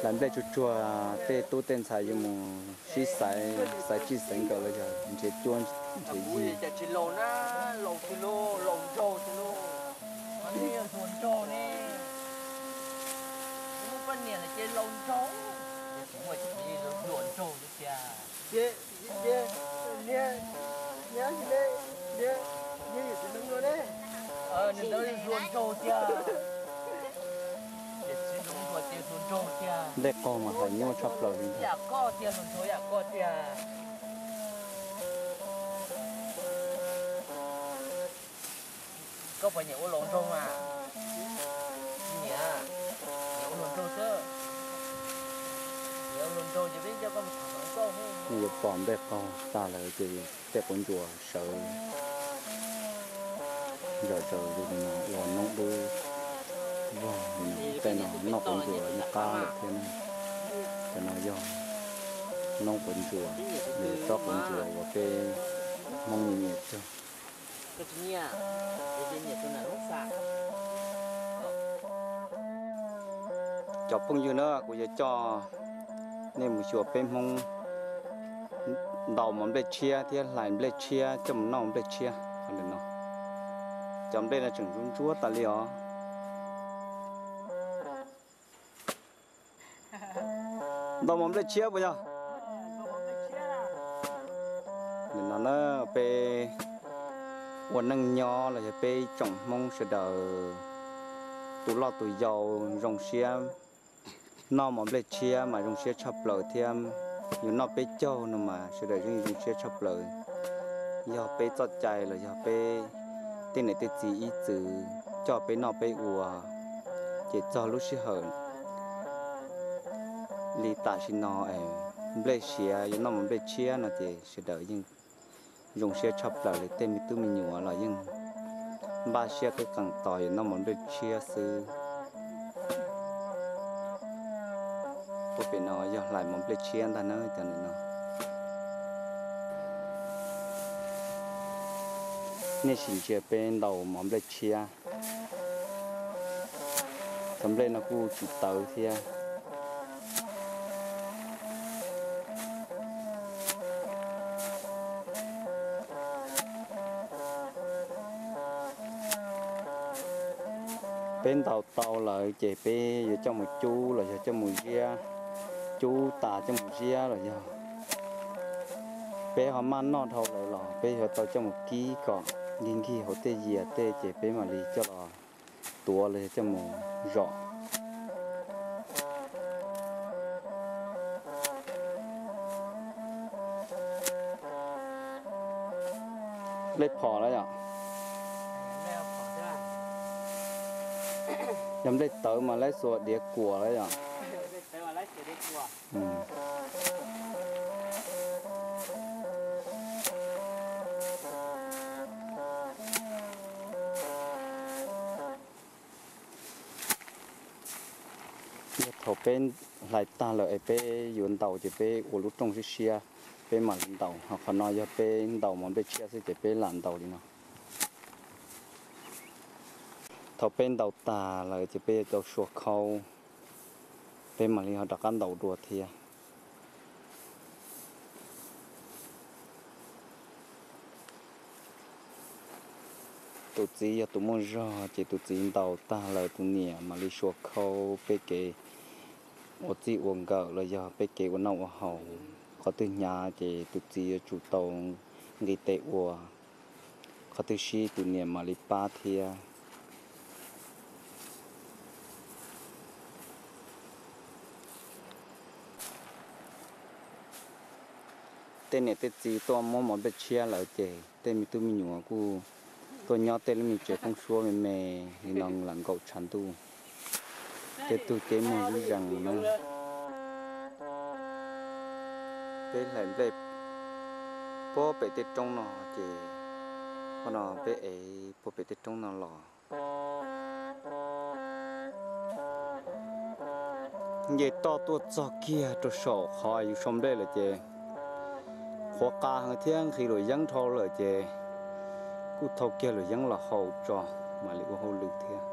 Hlais nplej tsuag tsuag, tej tub tej ntxhais yuav mus sib xaiv, xaiv txij xaiv nkawm los yog nrhiav cuab nrhiav yig. Cas tsis laus na, laus tsis laus, laus nraug tsis laus. Hluas nraug ne, muaj poj niam lawm ces laus nraug, muaj txiv hluas nraug tiag. Nws ntawd hluas nraug tiag. Nplej qaug mas hlais nyuaj tshaj plaws li ntag. Yam koj tiag, hluas nraug yam koj tiag. Koj puas nyiam ua laus nraug mas? Nyiam, nyiam ua laus nraug xwb. Nyiam ua laus nraug ces peb coj koj mus tham hluas nkauj. Yuav pom nplej qaug tag lawm ces tej quav ntsuas sawv zom zaws li no ua noob dub vog li no. Tej no noj quav ntsuas yeej qab lawm thiab ne. Cov no yog noob quav ntsuas, yog tsob quav ntsuas uas peb Hmoob nyiam nyiam cog. Cov phooj ywg na, kuv yuav coj nej mus xyuas peb Hmoob ntaus mov nplej tshiab thiab hlais nplej tshiab coj mus noj nplej tshiab. Cov nplej no tseem ntsuab ntsuab tas li os. Ntaus mov nplej tshiab puas yog? Nim no na, peb ua neej nyob los yog peb tsoom Hmoob sawv daws, tus loj tus yau zoo siab noj mov nplej tshiab mas zoo siab tshaj plaws thiab. Yuav noj peb caug no mas sawv daws yeej zoo siab tshaj plaws. Yog peb txoj cai los yog peb tej niam tej txiv ib txwm coj peb noj peb ua, ces txog lub sij hawm li tam sim no es nplej siav yuav noj mov nplej tshiab no ces sawv daws yeej zoo siab tshaj plaws li. Tej me tub me nyuam los yeej npaj siab qwb qees tos yuav noj mov nplej tshiab xwb. Puag pem no yog hlais mov nplej tshiab ntag na cov ntawm no. Nej sim ntsia peb ntaus mov nplej tshiab. Cov nplej no kuj tsis tawv thiab. Peb ntaus tau lawm ces peb yuav coj mus cub los yog coj mus ziab, cub tas coj mus ziab los yog peb ho maj noj dhau lawm los peb yuav tau coj mus kib kom nkig nkig hauv tej yias tej ces peb mam li coj los tuav los yog coj mus zom. Nplej phom lawm yom? Yog nplej tawv mas laib xuas diav kuam lawm yom? Yog thaum peb hlais tag lawm es peb yuav ntaus ces peb ua lub rooj siab siab, peb mam li ntaus. Ho qhov no yog peb ntaus mov nplej tshiab xwb ces peb lam ntaus li no. Thaum peb ntaus tag lawm ces peb yuav tau sua khaub, peb mam li ho rov qab ntaus dua thiab. Tus txiv yog tus muaj zog ces tus txiv ntaus tag lawm tus niam mam li sua khaub peb kev ua txij ua nkawm los yog peb kev ua noj ua haus. Qhov twg hnyav ces tus txiv yuav tsum tau nqis tes ua, qhov twg sib tus niam mam li pab thiab. Tej niam tej txiv tuaj muab mov nplej tshiab lawm ces tej me tub me nyuam kuj tuaj nyob tej lub me tsev phooj suab me me li no lam nkaum tshav ntuj. Tej tug cev muag zuj zees na. Peb hlais nplej puag pem tej roob no ces, qhov no peb ev puag pem tej roob no los. Nce toj tuaj txog kiag rau saum qhov yus sau nplej lawm ces qhuav qa heev thiab nqhis luam yeeb dhau lawm ces kuj thau kiag luam yeeb los haus tso mam li ua hauj lwm thiab.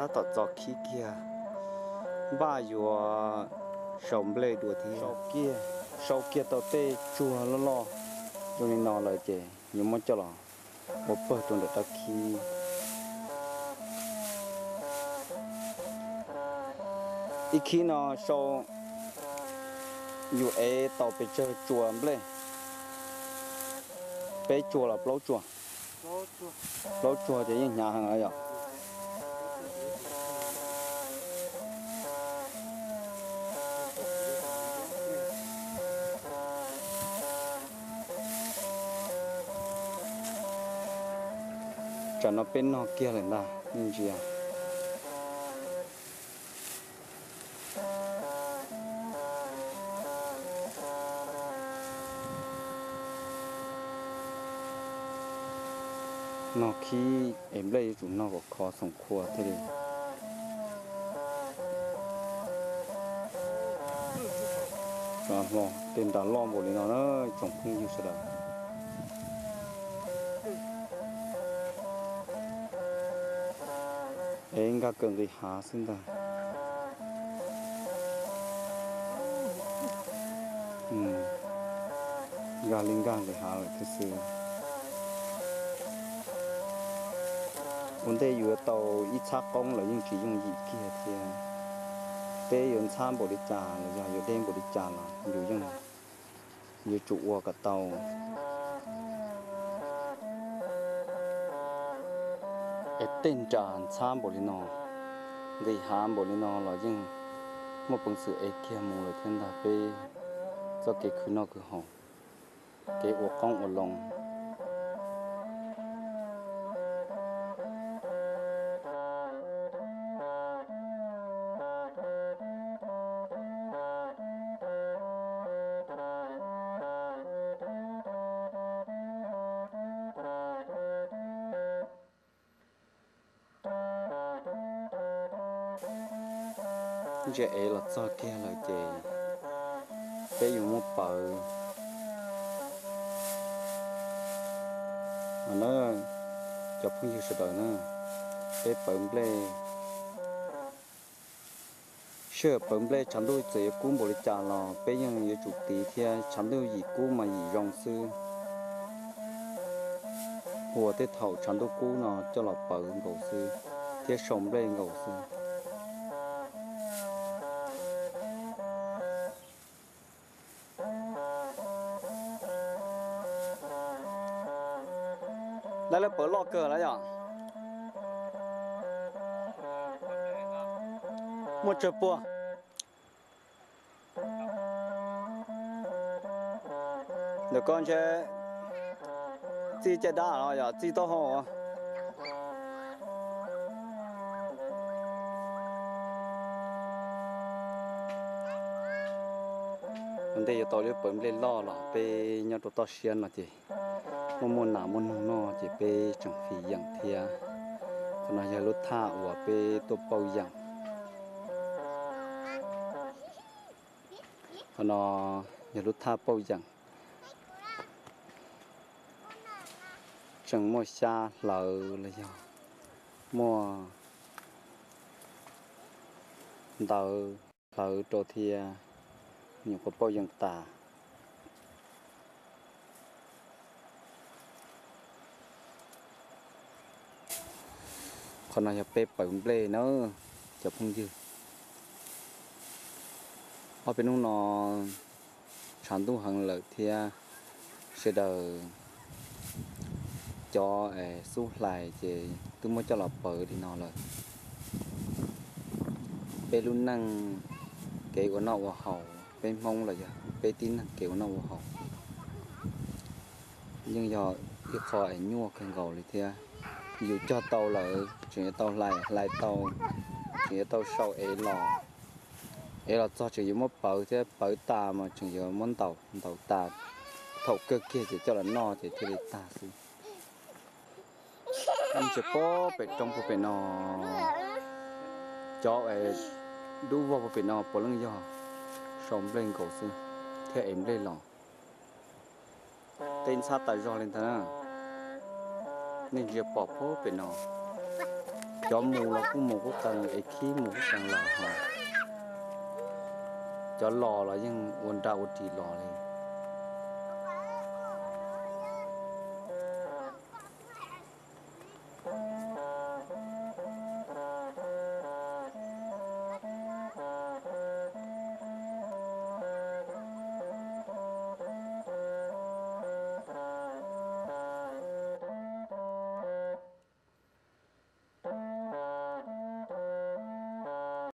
Tab tom txo khib kiag, npaj yuav sau nplej dua thiab. Sau kiag tau tej tsuag loj loj zoo li no lawm ces yuav muab coj los ua pawg rau ntawm dab khib. Ib khib no sau yus ev tau pes tsawg tsua nplej? Peb tsua los plaub tsua? Plaub tsua ces yeej hnyav heev yom. Tsam no peb nog kiag lawm ntag, nej ntsia. Nog khib es nplej yuav tsum nog kom khov xoom khua thiaj li. Hlo tej nra loj npaum li no na, tsoom phooj ywg sawv daws. Es nkag kawm nqis hav xwb ntag. Nkag li nkag nqis hav lawm thiab xwb. Ua ntej yuav tau ib txhab qoob los yeej tsis yooj yim kiag thiab. Peb yuav ntxhab npaum li cas los yog yuav deb npaum li cas los yus yeej yuav tsum ua kom tau. Es tej nra ntxhab npaum li no, nqis hav npaum li no los yeej muaj peev xwm ev kiag mus lawm thiab ntag peb txoj kev khwv noj khwv haus, kev ua qoob ua loo. Ntsia ev los txog kiag lawm ces peb yuav muab pawv. Cov phooj ywg sawv daws na, peb pawv nplej. Sij hawm pawv nplej tshav ntuj txawm yuav kub npaum li cas los peb yeej yuav tsum tiv thiab, tshav ntuj yim kub mas yim zoo xwb. Huas tej thaum tshav ntuj kub no coj los pawv nkaus xwb thiab sau nplej nkaus xwb. Lawv lawv pawv loj kawg lawm yom. Muaj tsawg puag? Ntawm ko ntshe txij caj dab los yog txij taub hau? Ua ntej yuav tau lub pawv nplej loj los peb nyob rau toj siab no ces muaj muaj nas muaj noog noj ces peb tseem fiv yeem thiab. Qhov no yog lub thaj uas peb tuaj pauj yeem. Qhov no yog lub thaj pauj yeem. Tseem muaj xyab hlawv los yog muaj ntawv hlawv rau thiab, nyuam qhuav pauj yeem tas. Qhov no yog peb pawv nplej na cov phooj ywg. Ob peb hnub no tshav ntuj heev lawm thiab sawv daws cov xub hlais ces twb muab coj los pawv li no lawm. Peb lub neej kev ua noj ua haus, peb Hmoob los yog peb tib neeg kev ua noj ua haus yeej yog ib qho es nyuaj kawg nkaus li thiab. Yus cog tau lawm tseem yuav tau hlais, hlais tau tseem yuav tau sau ev los, ev los txog tseem yuav muab pawv thiab, pawv tas mas tseem yuav muab ntaus, ntaus tas thaum kawg kiag ces coj los noj ces thiaj li tag xwb. Ntsia pob pem roob puag pem no, cov dub vog puag pem no puav leej yog sau nplej nkaus xwb thiab ev nplej los. Tej ntxhab tas zog li ntag na, nej ntsia pom puag pem no. Cov mus los kuj mus kuj qees, es khib mus kuj qees los ho. Cov los los yeej ua nra ua ris los li.